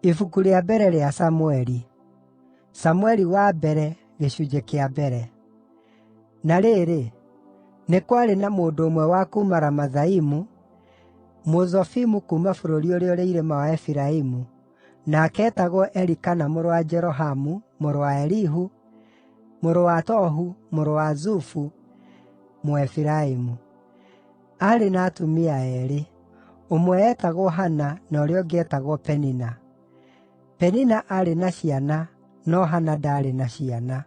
Ibuku rĩa mbere rĩa Samũeli. Samũeli 1. Na rĩrĩ, nĩ kwarĩ na mũndũ ũmwe wa kuuma Ramathaimu, Mũzofimu kuuma bũrũri ũrĩa ũrĩ irĩma wa Efiraimu, nake eetagwo Elikana mũrũ wa Jerohamu, mũrũ wa Elihu, mũrũ wa Tohu, mũrũ wa Zufu, Mũefiraimu. Aarĩ na atumia eerĩ, ũmwe eetagwo Hana na ũrĩa ũngĩ eetagwo Penina. Penina aarĩ na ciana, no Hana ndaarĩ na ciana.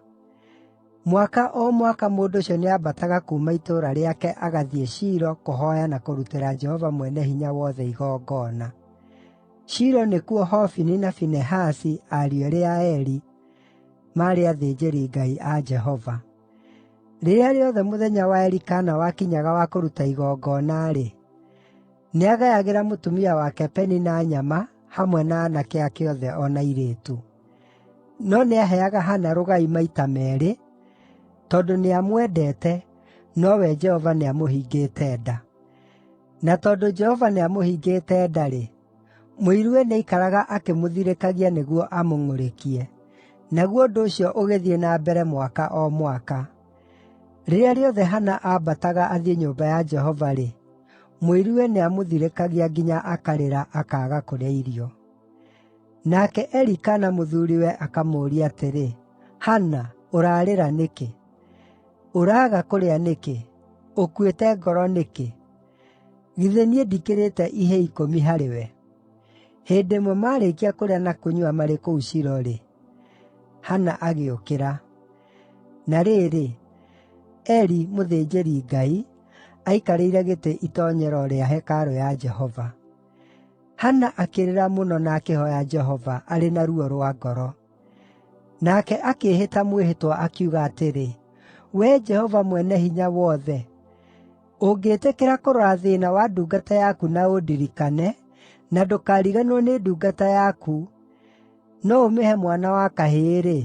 Mwaka o mwaka mũndũ ũcio nĩambataga kuuma itũũra rĩake agathiĩ Shilo kũhooya na kũrutĩra Jehova Mwene-Hinya-Wothe igongona. Shilo nĩkuo Hofini na Finehasi, ariũ eerĩ a Eli, maarĩ athĩnjĩri-Ngai a Jehova. Rĩrĩa rĩothe mũthenya wa Elikana wakinyaga wa kũruta igongona-rĩ, nĩagayagĩra mũtumia wake Penina nyama hamwe na aanake ake othe o na airĩtu. No nĩaheaga Hana rũgai maita meerĩ, tondũ nĩamwendete, nowe Jehova nĩamũhingĩte nda. Na tondũ Jehova nĩamũhingĩte nda-rĩ, mũiruwe nĩaikaraga akĩmũthirĩkagia nĩguo amũng'ũrĩkie. Naguo ũndũ ũcio ũgĩthiĩ na mbere mwaka o mwaka. Rĩrĩa rĩothe Hana aambataga athiĩ nyũmba ya Jehova-rĩ, mũiruwe nĩamũthirĩkagia nginya akarĩra akaaga kũrĩa irio. Nake Elikana mũthuuriwe akamũũria atĩrĩ, “Hana, ũrarĩra nĩkĩ? Ũraaga kũrĩa nĩkĩ? Ũkuĩte ngoro nĩkĩ? Githĩ niĩ ndikĩrĩte ihĩĩ ikũmi harĩwe?” Hĩndĩ ĩmwe maarĩkia kũrĩa na kũnyua marĩ kũu Shilo-rĩ, Hana agĩũkĩra. Na rĩrĩ, Eli, mũthĩnjĩri-Ngai, aikarĩire gĩtĩ itoonyero rĩa hekarũ ya Jehova. Hana akĩrĩra mũno na akĩhooya Jehova, arĩ na ruo rwa ngoro. Nake akĩĩhĩta mwĩhĩtwa akiuga atĩrĩ, “Wee Jehova Mwene-Hinya-Wothe, ũngĩĩtĩkĩra kũrora thĩĩna wa ndungata yaku na ũndirikane, na ndũkariganĩrwo nĩ ndungata yaku, no ũmĩhe mwana wa kahĩĩ-rĩ,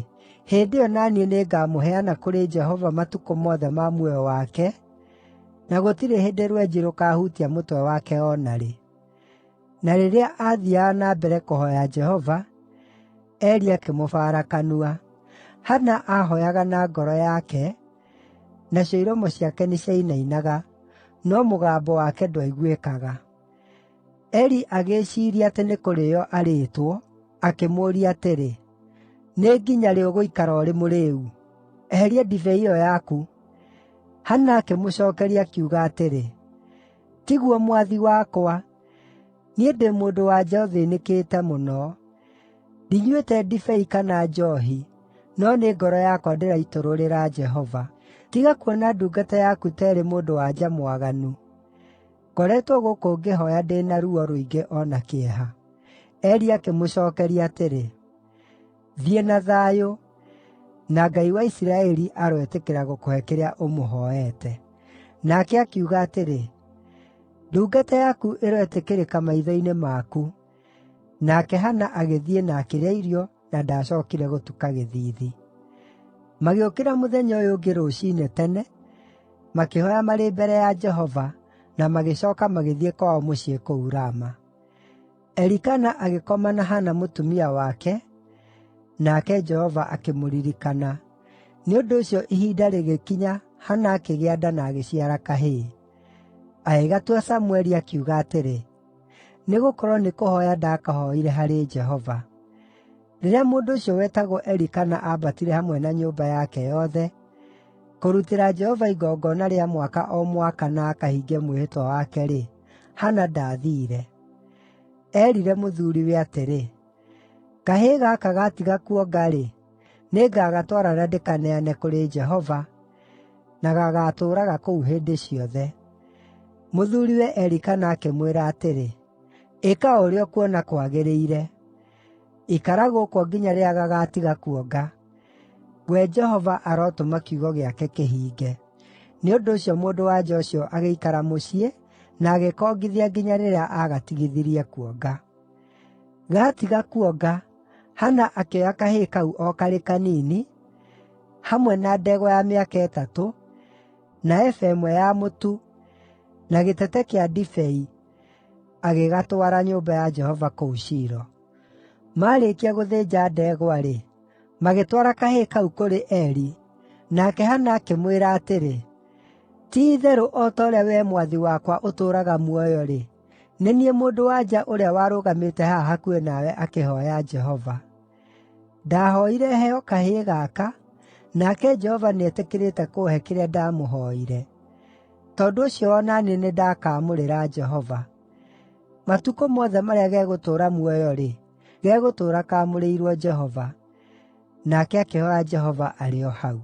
hĩndĩ ĩyo na niĩ nĩngamũheana kũrĩ Jehova matukũ mothe ma muoyo wake, na gũtirĩ hĩndĩ rwenji rũkaahutia mũtwe wake o na rĩ.” Na rĩrĩa aathiiaga na mbere kũhooya Jehova, Eli akĩmũbaara kanua. Hana aahooyaga na ngoro yake, nacio iromo ciake nĩciainainaga, no mũgambo wake ndwaiguĩkaga. Eli agĩĩciiria atĩ nĩ kũrĩĩo arĩĩtwo, akĩmũũria atĩrĩ, “Nĩ nginya rĩ ũgũikara ũrĩ mũrĩĩu? Eheria ndibei ĩyo yaku.” Hana akĩmũcookeria, akiuga atĩrĩ, “Tiguo mwathi wakwa, niĩ ndĩ mũndũ-wa-nja ũthĩnĩkĩte mũno. Ndinyuĩte ndibei kana njoohi, no nĩ ngoro yakwa ndĩraitũrũrĩra Jehova. Tiga kuona ndungata yaku ta ĩrĩ mũndũ-wa-nja mwaganu. Ngoretwo gũkũ ngĩhooya ndĩ na ruo rũingĩ o na kĩeha.” Eli akĩmũcookeria atĩrĩ, “Thiĩ na thayũ, na Ngai wa Isiraeli aroĩtĩkĩra gũkũhe kĩrĩa ũmũhooete.” Nake akiuga atĩrĩ, “Ndungata yaku ĩroĩtĩkĩrĩka maitho-inĩ maku.” Nake Hana agĩthiĩ na akĩrĩa irio, na ndaacookire gũtuka gĩthiithi. Magĩũkĩra mũthenya ũyũ ũngĩ rũciinĩ tene, makĩhooya marĩ mbere ya Jehova, na magĩcooka magĩthiĩ kwao mũciĩ kũu Rama. Elikana agĩkoma na Hana mũtumia wake, nake Jehova akĩmũririkana. Nĩ ũndũ ũcio ihinda rĩgĩkinya Hana akĩgĩa nda na agĩciara kahĩĩ. Agĩgatua Samũeli, akiuga atĩrĩ, “Nĩgũkorwo nĩ kũhooya ndakahooire harĩ Jehova.” Rĩrĩa mũndũ ũcio wetagwo Elikana aambatire hamwe na nyũmba yake yothe kũrutĩra Jehova igongona rĩa mwaka o mwaka na akahingie mwĩhĩtwa wake-rĩ, Hana ndaathiire. Eerire mũthuuriwe atĩrĩ, “Kahĩĩ gaka gaatiga kuonga-rĩ, nĩngagatwara na ndĩkaneane kũrĩ Jehova, na gagaatũũraga kũu hĩndĩ ciothe.” Mũthuuriwe Elikana akĩmwĩra atĩrĩ, “Ĩka o ũrĩa ũkuona kwagĩrĩire. Ikara gũkũ o nginya rĩrĩa gagaatiga kuonga. We Jehova arotũma kiugo gĩake kĩhinge.” Nĩ ũndũ ũcio mũndũ-wa-nja ũcio agĩikara mũciĩ na agĩkongithia nginya rĩrĩa aagatigithirie kuonga. Gaatiga kuonga, Hana akĩoya kahĩĩ kau o karĩ kanini, hamwe na ndegwa ya mĩaka ĩtatũ, na eba ĩmwe ya mũtu, na gĩtete kĩa ndibei, agĩgatwara nyũmba ya Jehova kũu Shilo. Maarĩkia gũthĩnja ndegwa-rĩ, magĩtwara kahĩĩ kau kũrĩ Eli, nake Hana akĩmwĩra atĩrĩ, “Ti-itherũ o ta ũrĩa wee mwathi wakwa ũtũũraga muoyo-rĩ, nĩ niĩ mũndũ-wa-nja ũrĩa warũgamĩte haha hakuhĩ nawe akĩhooya Jehova. Ndahooire heo kahĩĩ gaka, nake Jehova nĩetĩkĩrĩte kũũhe kĩrĩa ndamũhooire. Tondũ ũcio o na niĩ nĩndakaamũrĩra Jehova. Matukũ mothe marĩa gegũtũũra muoyo-rĩ, gegũtũũra kaamũrĩirwo Jehova.” Nake akĩhooya Jehova arĩ o hau.